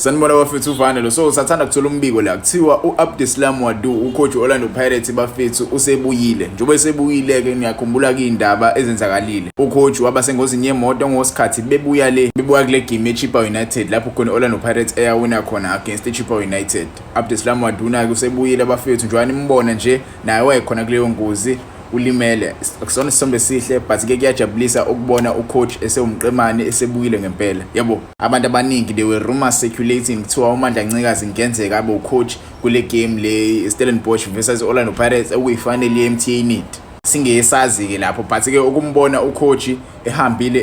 Sanibona bafethu, uvane lo. So sathanda kuthola umbiko la, kuthiwa u-Abdeslam Ouaddou, ucoach we-Orlando Pirates bafethu, usebuyile. Njengoba esebuyile-ke, niyakhumbula iy'ndaba ezenzakalile, ucoach waba sengozini yemoto ngosikhathi bebuya le, bebuya kule game ye-Chippa United, lapho khona i-Orlando Pirates eyawina khona against i-Chippa United. Abdeslam Ouaddou-ke usebuyile bafethu, njengoba nimbona nje, naye wayekhona kuleyo ngozi, ulimele. Akusona isithombe esihle, but-ke kuyajabulisa ukubona ucoach esewumqemane, esebuyile ngempela, yabo. Abantu abaningi, there were rumors circulating, kuthiwa uMandla Ncikazi kungenzeka abe ucoach kule game le, Stellenbosch versus Orlando Pirates, okuyifinal ye-MTN. Singesazi-ke lapho, but-ke ukumbona ucoach ehambile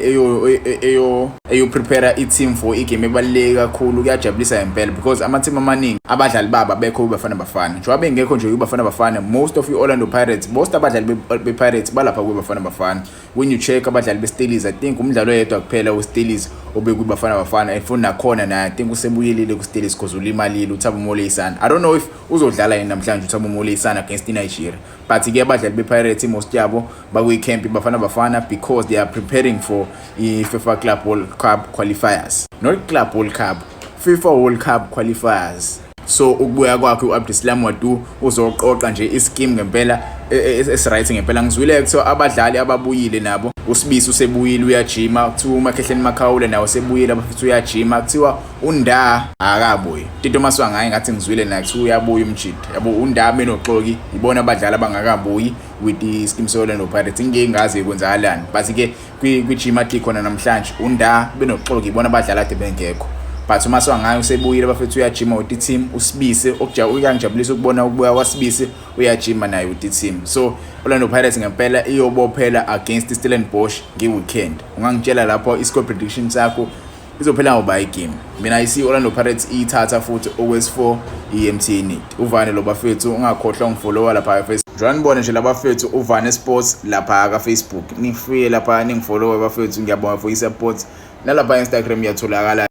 eyo eyo-prepare i-team for igame ebaluleke kakhulu kuyajabulisa ngempela, because ama-team amaningi abadlali babo abekho kuBafana Bafana. Njengoba bengekho nje kuBafana Bafana, most of i-Orlando Pirates, most abadlali be-Pirates balapha kuBafana Bafana. When you check abadlali be-Stellies, I think umdlalo oyedwa kuphela we-Stellies obekwiBafana Bafana, and futhi nakhona naye I think usebuyelile ku-Stellies because ulimalile, uThabo Moleisana. I don't know if uzodlala yini namhlanje uThabo Moleisana against iNigeria, but-ke abadlali be-Pirates, most yabo bakwi-camp Bafana Bafana because they are preparing for i-FIFA Club World Cup qualifiers, not Club World Cup, FIFA World Cup qualifiers. So ukubuya kwakhe u-Abdeslam Ouaddou uzoqoqa nje ischeme ngempela esiright ngempela. Ngizwile kuthiwa abadlali ababuyile nabo, uSibisi usebuyile, uyajima. Kuthiwa uMakhehleni Makhaula nawo usebuyile abafethu, uyajima. Kuthiwa uNda akabuyi, Tito Maswanganyi ngathi ngizwile naye kuthiwa uyabuya umjida, yabo. uNda benoXoki ibona abadlali abangakabuyi with i-scheme se-Orlando Pirates. Ngike ngazi kwenzakalani, but-ke kwi-gym ade khona namhlanje, uNda benoXoki ibona abadlali ade bengekho, but uMaswanganyi usebuyile bafethu, uyajima with i-team. USibisi, okuyangijabulisa ukubona ukubuya kwaSibisi, uyajima naye with i-team. So Orlando Pirates ngempela iyobophela against Stellenbosch nge-weekend. Ungangitshela lapho i-score prediction sakho, izophela ngoba igame? Mina I see Orlando Pirates iyithatha futhi okwesi-4 i-MTN. Uvane lo bafethu, ungakhohlwa ungifollowa lapha ka-Facebook, njengoba nibone nje labafethu, Uvane Sports lapha ka-Facebook. Nifike lapha ningifollowe bafethu, ngiyabonga for i-support. Nalapha Instagram iyatholakala.